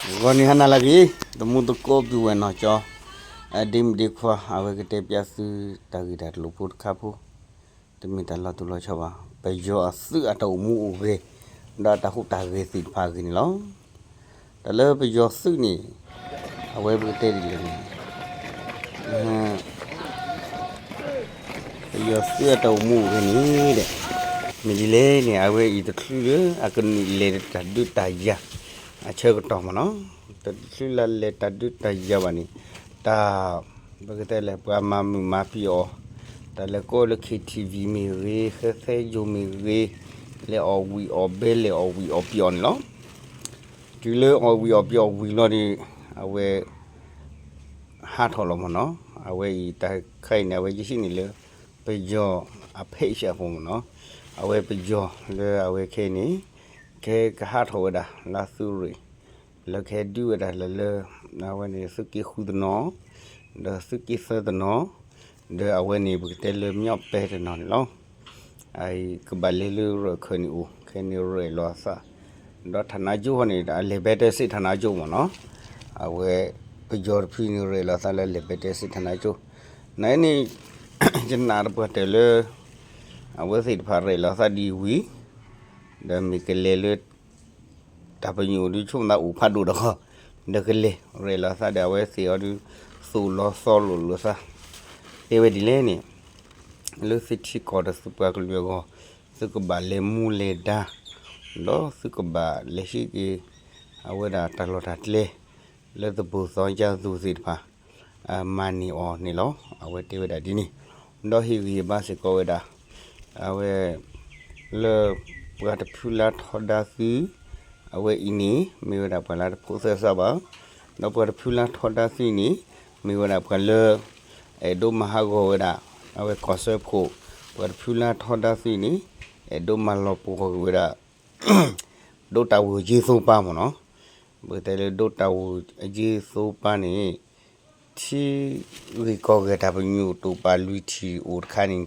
ဂီၤနံၤဟါနၤလၢအဂ့ၤ, သမူသကိးပုၢ်ဝဲၢ်နီၢ်ကၠီ, အဒ့မုၣ်ဒ့ခွါ အဝဲကတဲပျးသုတၢ်ဂ့ၢ်တၢ်ကျိၤဖိတခါဖိ, တမ့ၢ်တၢ်လီၤတူာ်လီၤဆီဘၣ်, ပယီၤအသုးအတၢ်အိၣ်မူအိၣ်ဂဲၤ, ဒီးအတၢ်ဟူးတၢ်ဂဲၤသ့ၣ်တဖၣ်အဂ့ၢ်န့ၣ်လီၤ. တၢ်လၢပယီၤသုးန့ၣ်, အဝဲပကတဲဒ်လဲၣ်န့ၣ် ပယီၤသုးအတၢ်အိၣ်မူအိၣ်ဂဲၤန့ၣ်ဒီး, မ့ၢ်ဒ်လဲၣ်န့ၣ် အဝဲအံၤတချုးလၢအကနုာ်လဲၤတၢ်ဒုးတၢ်ယၤအဆၢကတီၢ်မ့ၢ်နီၤ, တချုးလၢအလဲၤတၢ်ဒုးတၢ်ယၤဘၣ်န့ၣ်, တၢ် ပကတဲလဲၣ် ပှၤမၤမုာ်မၤဖံးအီၤ, တၢ်လဲၤကိးလၢ ခ့ထံၣ်ဝံၣ် မ့ၢ်ဂ့ၤ, ဃဲသဲယိၤမ့ၢ်ဂ့ၤ, လဲၤအီၣ်ဝံၣ်အီၣ်ဘဲ လဲၤအီၣ်ဝံၣ်အီၣ်ပံၤအီၤန့ၣ်လီၤ. တုၤလၢအီၣ်ဝံၣ်အီၣ်ပံၤအီၣ်ဝံၣ်လီၤဒီး, အဝဲ ဟးထီၣ်လီၤမ့ၢ်နီၤ, အဝဲအံၤတၢ်ခါအံၤန့ၣ် အဝဲယဟံးန့ၢ်လၢ ပယီၤအ page အပူၤမ့ၢ်နီၤ, အဝဲပယီၤလၢအဝဲခဲအံၤန့ၣ်, ကဟဲကဟးထီၣ်ဝဲဒၣ်လၢသုးရ့ၣ်, လၢကဟဲဒုးဝဲဒၣ်လၢလၢ, အဝဲန့ၣ်သုးက့ဃုတနီၤ, ဒီးသုးက့သၢတနီၤ, ဒီးအဝဲန့ၣ်ပကတဲလၢ မၠီၣ်ပဲတနီၤန့ၣ်လီၤ. အကဘၣ်လဲၤလၢရဲၣ်ခၢၣ်န့ၣ်အိၣ်, ခဲန့ၣ်ရဲၣ်လီၤအသး, ဒီးဌာနချုပ်န့ၣ် အလဲၤဘဲတဲစ့ၣ်ဌာနချုပ်မ့ၢ်နီၤ, အဝဲ ပယီၤတဖုန့ၣ်ရဲၣ်လီၤအသးလၢလဲၤဘဲတဲစ့ၣ်ဌာနချုပ်, နန့ၣ်, ယနာ်တပှၢ်တၢၢ်လၢ အဝဲသ့ၣ်တဖၣ်ရဲၣ်လီၤအသးဒ်ဝံၤ, ဒီးမ့ၢ်ကလဲၤလၢ တၢ်ပညိၣ်ဒုးဆိကမိၣ်သးအိၣ်ဖးဒိၣ်ဒီး, ဒီးကလဲၤရဲၣ်လီၤအသးဒီး အဝဲသ့ၣ်အီၤဒုး သိၣ်လီၤသီလိာ်လိာ်သး, တဲဝဲဒ်လဲၣ်န့ၣ်, လၢသုထံကီၢ်ဒီးသုပှၤကလုာ်အဂီၢ်, သုကဘၣ်လဲၤမူလဲၤဒါ, ဒီးသုကဘၣ်လဲၤဟံးက့ၤ အဝဲဒၣ်တၢ်လီၢ်တၢ်ကျဲ လၢသဘိၣ်သီကၢ်သူၣ်သ့ၣ်တဖၣ် မၤန့ၢ်အီၤန့ၣ်လီၤ. အဝဲတဲဝဲဒၣ်ဒ်န့ၣ်, ဒီးဟ့ၣ်ဂံၢ်ဟ့ၣ်ဘါစ့ၢ်ကီးဝဲဒၣ်, အဝဲ လၢ ပှၤတဖုလၢထီဒါသု, အဝဲအံၤန့ၣ် မ့ၢ်ဝဲဒၣ်ပှၤလၢတဖိးသဲစးဘၣ်, ဒီးပှၤတဖုလၢထီဒါသုအံၤန့ၣ် မ့ၢ်ဝဲဒၣ်ပှၤလၢ အဲၣ်ဒိးမၤဟးဂီၤဝဲဒၣ် အဝဲကီၢ်စၢဖှိၣ်, ပှၤတဖုလၢထီဒါသုအံၤန့ၣ် အဲၣ်ဒိးမၤလီၤပှီၢ်က့ၤဝဲဒၣ် ဒိးတၢ်ဝူၤကၠ့သိပၢ်မ့ၢ်နီၤ, ပကတဲလၢဒိးတၢ်ဝူၤကၠ့သိပၢ်န့ၣ် ထံဂ့ၢ်ကီၢ်ဂ့ၢ်တၢ်ပညိၣ်တိာ်ပာ်လွံၢ်ထံၣ်အိၣ်တခါန့ၣ်,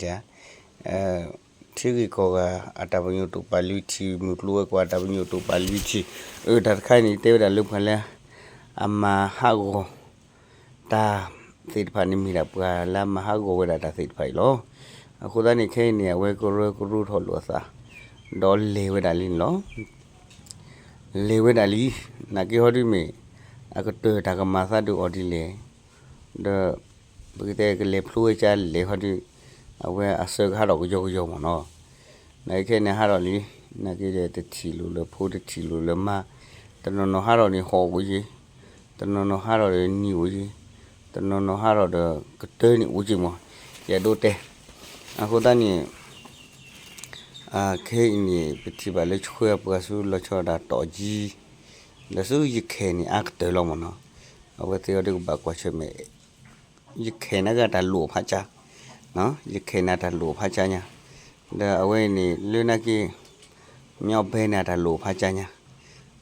ထံဂ့ၢ်ကီၢ်ဂ့ၢ်အတၢ်ပညိၣ်တိာ်ပာ်လွံၢ်ထံၣ် မုၢ်ကျိၤဝဲၤကွာ်တၢ်ပညိၣ်တိာ်ပာ်လွံၢ်ထံၣ်, အတၢ်တခါန့ၣ် တဲဝဲဒၣ်လၢပှၤလၢ အမၤဟးဂီၤ တၢ်သ့ၣ်တဖၣ်န့ၣ်မ့ၢ်ဒၣ်ပှၤလၢအမၤဟးဂီၤဝဲဒၣ်တၢ်သ့ၣ်တဖၣ်အံၤလီၤ. အဃိသတးန့ၣ် ခဲအံၤန့ၣ် အဝဲကရၢကရိထီၣ်လိာ်အသး, ဒီးလဲၤဝဲဒၣ်လံန့ၣ်လီၤ. လဲၤဝဲဒၣ်လံ, နာ်က့ဟီဒုမ့ၢ် အကတၢၢ်တၢ်ကမၤသးဒုးအီၤဒ်လဲၣ်, ဒီး ပကတဲကလဲၤဖျိဝဲကၢလဲၤဟီဒု, အဝဲအစၢကဟးထီၣ်ကယီကယီမ့ၢ်နီၤ. နာ်က့ခဲအံၤန့ၣ်ဟးထီၣ်လံ, နာ်က့ဒီးတထံၣ်လိာ်လၢဖိတထံၣ်လိာ်လၢမါ, တနီၤနီၤဟးထီၣ်န့ၣ်ဟီၣ်အိၣ်ယ့ၣ်, တနီၤနီၤဟးထီၣ်ဒီးနံၤအိၣ်ယ့ၣ်, တနီၤနီၤဟးထီၣ်ဒီးကတၢၢ်န့ၣ်အိၣ်က့ၢ်မး, ယအဲၣ်ဒိးတဲ. အဃိသတးန့ၣ် ခဲအံၤန့ၣ် ပထံၣ်ဘၣ်လၢဆှၢအပှၤဆူလီၤဆီဒၣ်တီၢ်ကံ, ဒီးဆူယခဲၣ်န့ၣ်အါကတၢၢ်လီၤမ့ၢ်နီၤ. အဝဲသ့ၣ်အီၤဒုးကဘၣ်ကွၢ်ဆၢၣ်မဲာ်, ယခဲၣ်န့ၣ်ကတၢ်လိၣ်ဖးကၢ, ယခဲၣ်န့ၣ်တၢ်လိၣ်ဖးကၢညါ, ဒီးအဝဲအံၤန့ၣ် လၢနာ်က့ မၠီၣ်ပဲန့ၣ်အတၢ်လိၣ်ဖးကၢညါ,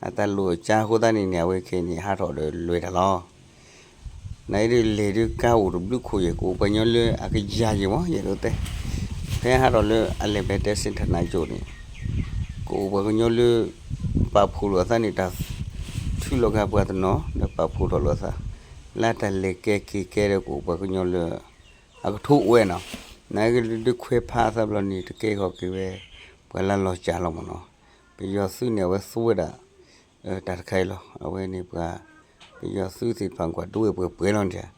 အတၢ်လိၣ်ကၢအဃိသတးန့ၣ်န့ၣ် အဝဲခဲအံၤန့ၣ် ဟးထီၣ်ဒီးလွဲၢ်တၢ်လီၤ. နဒုးလဲၤဒုးကါအိၣ်တဘျုးခိၣ်ယဲၢ် ကအိၣ်ပှၤကညီလၢအကယၤယဲၢ်မး ယအဲၣ်ဒိးတဲ, ဖဲဟးထီၣ်လၢအလဲၤပဲတဲစ့ၣ်ထၣ်နါကၠိန့ၣ် ကအိၣ်ပှၤကညီလၢ ပာ်ဖှိၣ်လိာ်အသးန့ၣ် တၢ်ထုးလီၤက့ၤပှၤတနီၤ ဒီးပာ်ဖှိၣ်ထီၣ်လိာ်အသး လၢတၢ်လဲၤကဲက့ၤကဲဒီးကအိၣ်ပှၤကညီလၢ အကထိအိၣ်ဝဲနီၤ, နဒုးခွဲးဖးအသးဘျီန့ၣ် တကဲဂီၤက့ၤဝဲ ပှၤလၢလီၤစၢ်လီၤမးနီၤ, ပယီၤသုးန့ၣ် အဝဲသူဝဲဒၣ် တၢ်တခါအံၤလီၤ. အဝဲန့ၣ်ပှၤ ပယီၤသုးသ့ၣ်တဖၣ်ကွၢ်ဒိဝဲပှဲၤပှဲၤလီၤန့ၣ်,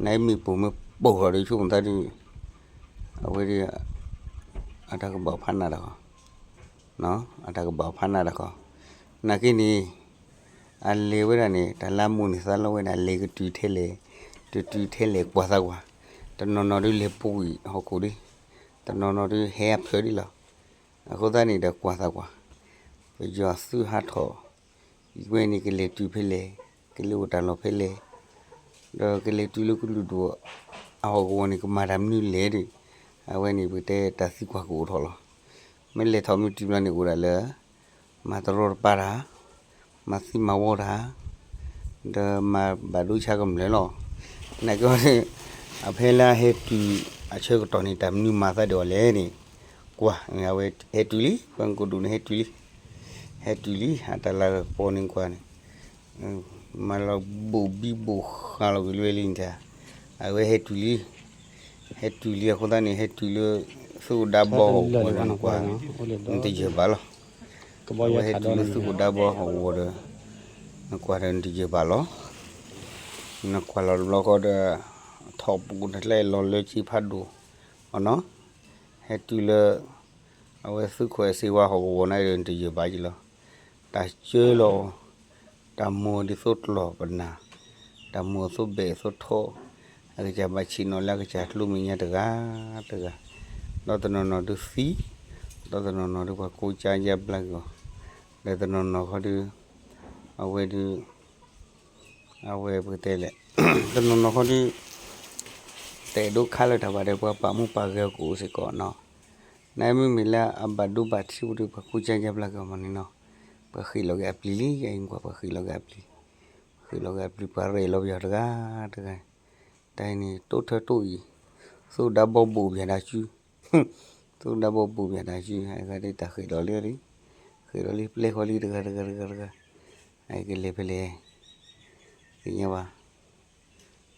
နမ့ၢ်ပိာ်မ့ၢ်ပိာ်ထီၣ်ဒီးဆိကမိၣ်သးဒုး အဝဲဒၣ် အတၢ်ကဘၣ်ဖးနးတၢ်ကီ, အတၢ်ကဘၣ်ဖးနးတၢ်ကီ, နာ်က့န့ၣ် အလဲၤဝဲဒၣ်န့ၣ် တၢ်လၢအမိၣ်န့ၢ်သးလီဝဲဒၣ် လဲၤကတုၤထဲလဲၣ်, တတုၤထဲလဲၣ်ကွၢ်သးကွၢ်, တနီၤနီၤဒုးလဲၤပူၤကွံာ်ဟီၣ်ခိၣ်ဒံး, တနီၤနီၤဒုးဟဲအဖျၢၣ်ဒံးလီၤ. အဃိသတးန့ၣ်ဒီးကွၢ်သးကွၢ်, ပယီၤသုးဟးထီၣ် အဝဲန့ၣ်ကလဲၤတုၤဖဲလဲၣ်, ကလဲၤအိၣ်တၢ်လီၢ်ဖဲလဲၣ်, ဒီးကလဲၤတုၤလၢကလုာ်ဒူၣ်အဟီၣ်ကဝီၤန့ၣ် ကမၤတၢ်မနုၤလဲၣ်ဒီး အဝဲန့ၣ်ပကတဲတၢ်သံကွၢ်ကအိၣ်ထီၣ်လီၤ. မ့ၢ်လဲၤထီၣ်မ့ၢ်တုၤဘျီန့ၣ်အိၣ်ဒၣ်လၢ မၤတရီတပါတၢ်, မၤသံမၤဝီတၢ်, ဒီးမၤဘၣ်ဒိဆါကမျၢၢ်လီၤ. နာ်က့ အဖဲလၢအဟဲတုၤအဆၢကတီၢ်န့ၣ် တၢ်မနုၤမၤသးဒ်အီၤလဲၣ်န့ၣ်, ကွၢ် အဝဲဟဲတုၤလံ, ပှၤကဒူၣ်န့ၣ်ဟဲတုၤလံ, ဟဲတုၤလံ အတၢ်လၤကပီၤန့ၣ်ကွၢ်န့ၣ်, မၤလီၤဘိးဘံၣ်ဘိးဃာ်လီၤကွံာ်လၢဝဲလံတၢ်, အဝဲဟဲတုၤလံ, ဟဲတုၤလံအဃိသတးန့ၣ် ဟဲတုၤလၢ သုးခိၣ်ဒါဘီဟီၣ်ကဝီၤန့ၣ် ကွၢ်, နတယၢၤဘၣ်လီၤ. အဝဲဟဲတုၤလၢသုးခိၣ်ဒါဘီဟီၣ်ကဝီၤဒီး နကွၢ်ဒီးနတယၢၤဘၣ်လီၤ. နကွၢ်လီၤတဘျီဃီဒီး ထီၣ်ပူၤတကျဲလီၤလၢက့ဖးဒိၣ်အီၤနီၤ, ဟဲတုၤလၢ အဝဲသုးခိၣ်အဲၣ်စ့ဝါဟီၣ်ကဝီၤန့ၣ်ဒီး နတယၢၤဘၣ်က့လီၤ. တၢ်ကၢလီၤ, တၢ်မိၣ်ဒ်သိးကျီၢ်ပနၢ်, တၢ်မိၣ်သိးဘဲၣ်သိးထီ, အကစၢ်ဘၣ်ဆ့ၣ်နီၤလၢအကစၢ်ကျိမဲာ်ညါတဂၤတဂၤ, ဒီးတနီၤနီၤဒုးသံ, ဒီးတနီၤနီၤဒုးပှၤကိးကၠါယါဘျါက့ၤအီၤ, ဒီးတနီၤနီၤခီဒုး အဝဲဒုး အဝဲပကတဲလဲၣ်, တနီၤနီၤခီဒုး တအဲၣ်ဒိးခါလၢၤတၢ်ဘၣ်ဒီး ပှၤပာ်မူပာ်ဂဲၤအီၤကအိၣ်စ့ၢ်ကီးနီၤ. နမ့မ့ၢ်လၢအဘၣ်ဒိဘၣ်ထံးပူၤဒီး ပှၤကိးကၠါယါဘျါက့ၤအီၤမးန့ၣ်နီၤ, ပှၤဃ့ၣ်လီၤက့ၤအပျံၤလံ, ယအံၤကွၢ်ပှၤဃ့ၣ်လီၤက့ၤအပျံၤ, ပှၤဃ့ၣ်လီၤက့ၤအပျံၤ ပှၤရဲၣ်လီၤပယီၤတဂၤတဂၤ, တၢ်အံၤန့ၣ် တိၢ်ထၢတိၢ်အံၤ, သုးဒါဘီဘူးပၠးတၢ်စု သုးဒါဘီဘူးပၠးတၢ်စု အဂၤဒ်တၢ်ဃ့ၣ်လီၤလံလံ, ဃ့ၣ်လီၤလံပျဲၢ်ဃီလံတဂၤတဂၤတဂၤတဂၤ, အကလဲၤဖဲလဲၣ်, သ့ၣ်ညါဘၣ်,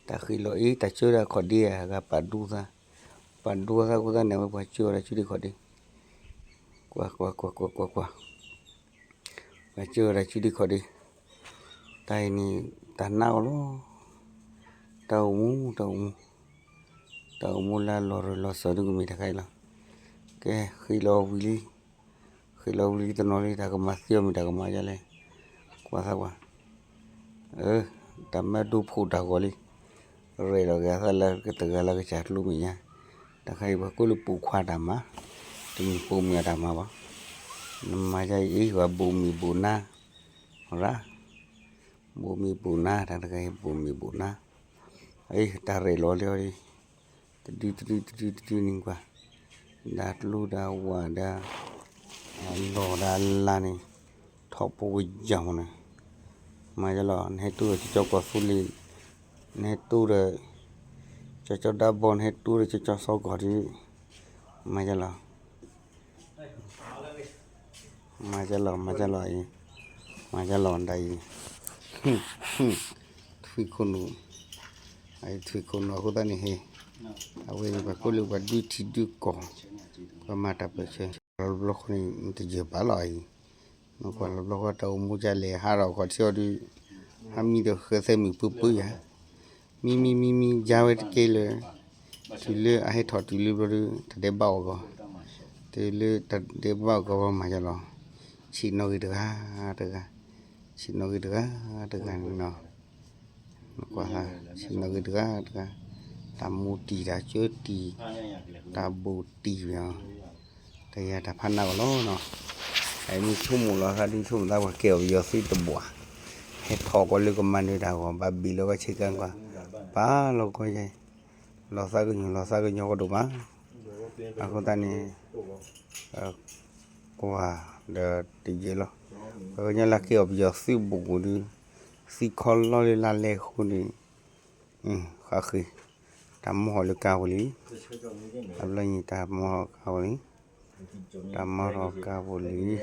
တၢ်ဃ့ၣ်လီၤအံၤ တၢ်ကၢတၢ်ခီၣ်ဒ့ဧါ အဂၤပာ်ဒူသး, ပာ်ဒူသးအဃိသတးန့ၣ် အဝဲပှၤကၢအီၤတၢ်စုဒ့ခီၣ်ဒ့, ကွၢ်ကွၢ်ကွၢ်ကွၢ်ကွၢ်ကွၢ် ပှၤကၢဝဲဒၣ်စုဒ့ခီၣ်ဒ့, တၢ်အံၤန့ၣ် တၢ်နးအီၤလီၤ, တၢ်အိၣ်မူ တၢ်အိၣ်မူ, တၢ်အိၣ်မူလၢအလီၤရၢၢ်လီၤစၢၤဒ်ကမ့ၢ်တၢ်ခါအံၤလီၤ. ကဲ ဃ့ၣ်လီၤဝံၤလံ, ဃ့ၣ်လီၤဝံၤလံတနီၤလံ တၢ်ကမၤသံအီၤမ့ၢ်တၢ်ကမၤဒ်လဲၣ်, ကွၢ်သးကွၢ် တၢ်မၢဒိဖှိၣ်တၢ်ဂီၤလံ, ရဲၣ်လီၤက့ၤအသးလၢကတဂၤလၢကစၢ်ကျိမဲာ်ညါ, တၢ်ခါအံၤပှၤကိးလၢပိာ်ခွါတၢ်မၤ, တမ့ၢ်ပိာ်မုၣ်အတၢ်မၤဘၣ်, နမၤဒ်အံၤ ပှၤဘိးမံၤဘိးနါ, ရၣ်, ဘိးမံၤဘိးနါ တၢ်တဂၤအံၤ ဘိးမံၤဘိးနါ, အံၤ တၢ်ရဲၣ်လီၤလံအီၤလံ, တဒုတဒုတဒုတဒုန့ၣ်ကွၢ်, ဒီးကျိဒီးဝၣ်ဒီး အလီၢ်ဒီးအလၤန့ၣ် ထီၣ်ပူၤကယီၤမးန့ၣ်, မၤယလီၤ နဟဲတူၢ်ဒီးကၠီကီၢ်သူလ့ၤ, နဟဲတူၢ်ဒီး ကၠီကၠီဒါဘီ နဟဲတူၢ်ဒီးကၠီကၠီစီကီၢ်ဒီး, မၤယလီၤ မၤယလီၤ မၤယလီၤအံၤ, မၤယလီၤဒ်အံၤ, ထွံၣ်ခိၣ်နူာ်, ထွံၣ်ခိၣ်နူာ်အဃိသတးန့ၣ်ဟ့ၣ်, အဝဲန့ၣ်ပှၤကိးလၢပှၤဒုးထံဒုးကီၢ်, ပှၤမၤတၢ်ပၢၢ်ဆၢ, လီၤတဘျီဃီန့ၣ် နတယၢၤဘၣ်လီၤအံၤ, နကွၢ်လီၤတဘျီဃီတၢ်အိၣ်မူဒ်လဲၣ် ဟးထီၣ်ခီၣ်ထံးအီၤဒီး, ဟးမံဒီးဃဲသဲမုၢ်ပၢပၢယၤ မံမံမံမံ ယါဝဲတကဲလၢၤ, တုၤလၢအဟဲထီၣ်တုၤလၢဘျီဒီး တၢ်ဒဲးဘးအီၣ်ဂီၢ်, တုၤလၢတၢ်ဒဲးဘးအီၣ်ဂီၢ် ပှၤမၤယလီၤ, ဆ့ၣ်နီၤဂ့ၤတဂၤတဂၤ, ဆ့ၣ်နီၤဂ့ၤတဂၤတဂၤန့ၣ်နီၤ, ကွၢ် ဆ့ၣ်နီၤဂ့ၤတဂၤတဂၤ, တၢ်မူတံၢ်တၢ်ကၢတံၢ်, တၢ်ဘူးတံၢ်ဝဲအီၤ, တၢ်ယၤတၢ်ဖးနးအီၤလီၤနီၤ, အမ့ၢ်ဆိကမိၣ်လီၤသးဒ်ဆိကမိၣ်သးပှၤကဲအီၤပယီၤသုးတဘျီ, ဟဲထီၣ်ကီးလၢကမၤနၢၤတၢ်ဂီၢ် ဘၣ်ဘ့ၣ်လီၤကီဆ့ကၤကွၢ်, ပာ်လီၤကီယဲၢ်, လီၤသးကညီၤ လီၤသးကညီၤကဒိၣ်မး, အဃိသတးန့ၣ် ကွၢ်ဒီးတယဲၢ်လီၤ, ပှၤကညီလၢကဲအီၤပယီၤသုးဘူးဘူးဒီး, သံခီလီလၢလါလဲအဃိန့ၣ်, ဃးဃ့ၢ်, တၢ်မီၢ်ဟီၣ်လၢကါပူၤလံ, အဘျီညါတၢ်မီၢ်ဟီၣ်ကါပူၤလံ, တၢ်မီၢ်ဟီၣ်ကါပူၤလံ,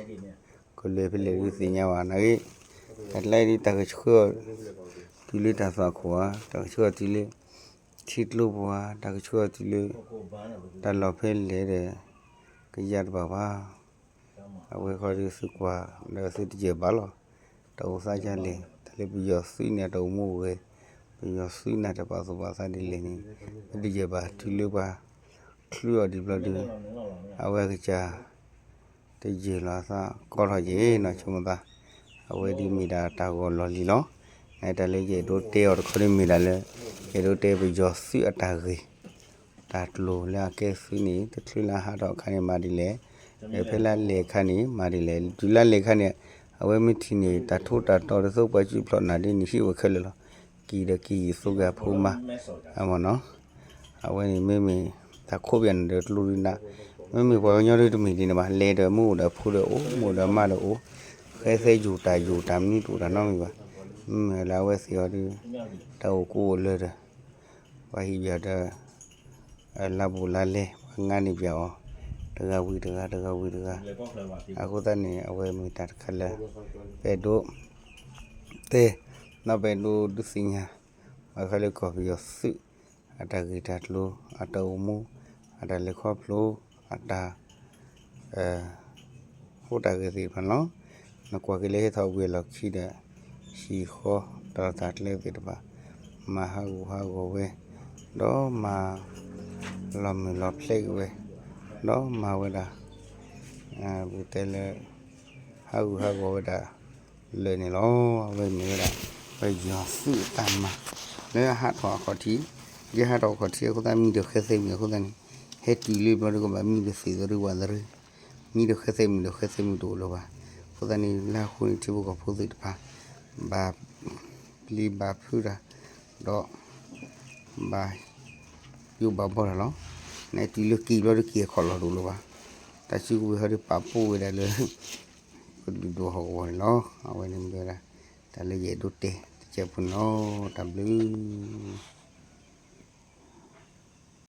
ကလဲၤဖဲလဲၣ်ဒုးသ့ၣ်ညါဘၣ်နာ်ဂ့ၤ, တၢ်ကျါအံၤဒ်တၢ်ကဆှၢအီၤ, တုၤလၢတၢ်သွၣ်ခိၣ်ဧါ, တၢ်ကဆှၢအီၤတုၤလၢ ထံကျိပူၤဧါ, တၢ်ကဆှၢအီၤတုၤလၢ တၢ်လီၢ်ဖဲလဲၣ်ဒီး ကယၢ်တဘၣ်ဘၣ်, အဝဲဃီဒီးသုကွၢ်ဒီးသုတယဲၢ်ဘၣ်လီၤ, တၢ်အိၣ်သးဒ်လဲၣ် တၢ်လၢပယီၤသုးန့ၣ် တၢ်အိၣ်မူအိၣ်ဂဲၤ, ပယီၤသုးန့ၣ် တၢ်ပာ်သူၣ်ပာ်သးဒ်လဲၣ်န့ၣ်, သုတယဲၢ်ဘၣ် တုၤလၢပှၤ ချုးအီၤဒံးဘျီဒီး အဝဲကစၢ် တယဲၢ်လီၤအသးကီထီၣ်က့ၤနီၤ ဆိကမိၣ်သး, အဝဲဒ်မ့ၢ်ဒၣ်တၢ်ဂီၤလီၢ်လံၤလီၤ, နတၢ်လၢယအဲၣ်ဒိးတဲအီၤတခီဒ်မ့ၢ်ဒၣ်လၢ ယအဲၣ်ဒိးတဲပယီၤသုးအတၢ်ဂ့ၢ်, တၢ်ကျိၤလၢအကဲသုးန့ၣ် တချုးလၢဟးထီၣ်အခါန့ၣ်မၤဒ်လဲၣ်, ဒီးဖဲလၢလဲၤအခါန့ၣ် မၤဒ်လဲၣ်, တုၤလၢလဲၤအခါန့ၣ် အဝဲမ့ၢ်ထံၣ်န့ၣ် တၢ်ထိတၢ်တီဒ်သိးပှၤစုဖျိးနၤဒ်န့ၣ် ဟံၣ်ဝဲခဲလၢာ်လီၤ, က့ၤဒီးက့ၤယသိကဲအဖိမါ, အမ့ၢ်နီၤ အဝဲန့ၣ်မ့မ့ၢ် တၢ်ခိးပယီၤန့ၣ်ဒီးကျိဒုးနး, မ့မ့ၢ်ပှၤကညီဒ်တမ့ၢ်ဒ်န့ၣ်ဘၣ်, လဲၤဒီးမ့ၢ်အိၣ်ဒီးဖိဒီးအိၣ်, မ့ၢ်အိၣ်ဒီးမါဒီးအိၣ်, ဃဲသဲယိာ်တၢ်ယိာ်တၢ်မနုၤတအိၣ်တၢ်နီတမံၤဘၣ်, မ့မ့ၢ်လၢအဝဲသ့ၣ်အီၤဒီး တၢ်အိၣ်ကိးအိၣ်လၢၤဒီး ပှၤဟံၣ်ပယီၤဒီး လါဘူးလါလဲ ပှၤငါန့ၢ်ပယီၤအီၤ, တဂၤဝံၤတဂၤ တဂၤဝံၤတဂၤ, အဃိသတးန့ၣ် အဝဲမ့ၢ်တၢ်တခါလၢ ပအဲၣ်ဒိး တဲ ဒီးပအဲၣ်ဒိးဒုးသ့ၣ်ညါ ဘၣ်ဃးလၢကီၢ်ပယီၤသုး အတၢ်ဂ့ၢ်တၢ်ကျိၤ အတၢ်အိၣ်မူ အတၢ်လဲၤခီဖျိ အတၢ် ဃိတၢ်ဂ့ၢ်သ့ၣ်တဖၣ်န့ၣ်လီၤ. နကွၢ်က့ၤလၢဟဲထီၣ်ဝံၤအလီၢ်ခံဒီး ဟံၣ်ဃီတၢ်လီၢ်တၢ်ကျဲသ့ၣ်တဖၣ် မၤဟးဂူာ်ဟးဂီၤဝဲ ဒီးမၤ လီၤမုၢ်လီၤဖျဲးက့ၤဝဲ ဒီးမၤဝဲဒၣ် ပကတဲလၢ ဟးဂူာ်ဟးဂီၤဝဲဒၣ် လၢာ်န့ၣ်လီၤ. အဝဲမ့ၢ်ဝဲဒၣ် ပယီၤသုးအတၢ်မၤ လၢအဟးထီၣ်အခီၣ်ထံး, ယဟးထီၣ်အခီၣ်ထံးအဃိသတး မံဒီးဃဲသဲမံၤအဃိသတးန့ၣ် ဟဲတုၤလၢဘျီဒုးကဘၣ်မံဒီးသ့ၣ်သီဒုးဝးသရၢ, မံဒီးဃဲသဲမံၤဒီးဃဲသဲမံၤတအိၣ်လၢၤဘၣ်. အဃိသတးန့ၣ် လၢအဃိန့ၣ် ထံဖိကီၢ်ဖိသ့ၣ်တဖၣ် ဘၣ်ပျံၤဘၣ်ဖုးတၢ် ဒီး ဘၣ် ယိးဘၣ်ဘီတၢ်လီၤ. နတုၤလၢက့ၤဘျီဒုးက့ၤအခီၣ်လီၢ်တအိၣ်လၢၤဘၣ်. တၢ်စုကဝဲၤဟီဒုးပာ်ဖှိၣ်ဝဲဒၣ်လၢ ပဒုၣ်ဒိၣ်ဟီၣ်ကဝီၤန့ၣ်လီၤ. အဝဲန့ၣ်မ့ၢ်ဝဲဒၣ် တၢ်လၢယအဲၣ်ဒိးတဲတစဲးဖိန့ၣ်လီၤ. တၢ်ဘျုး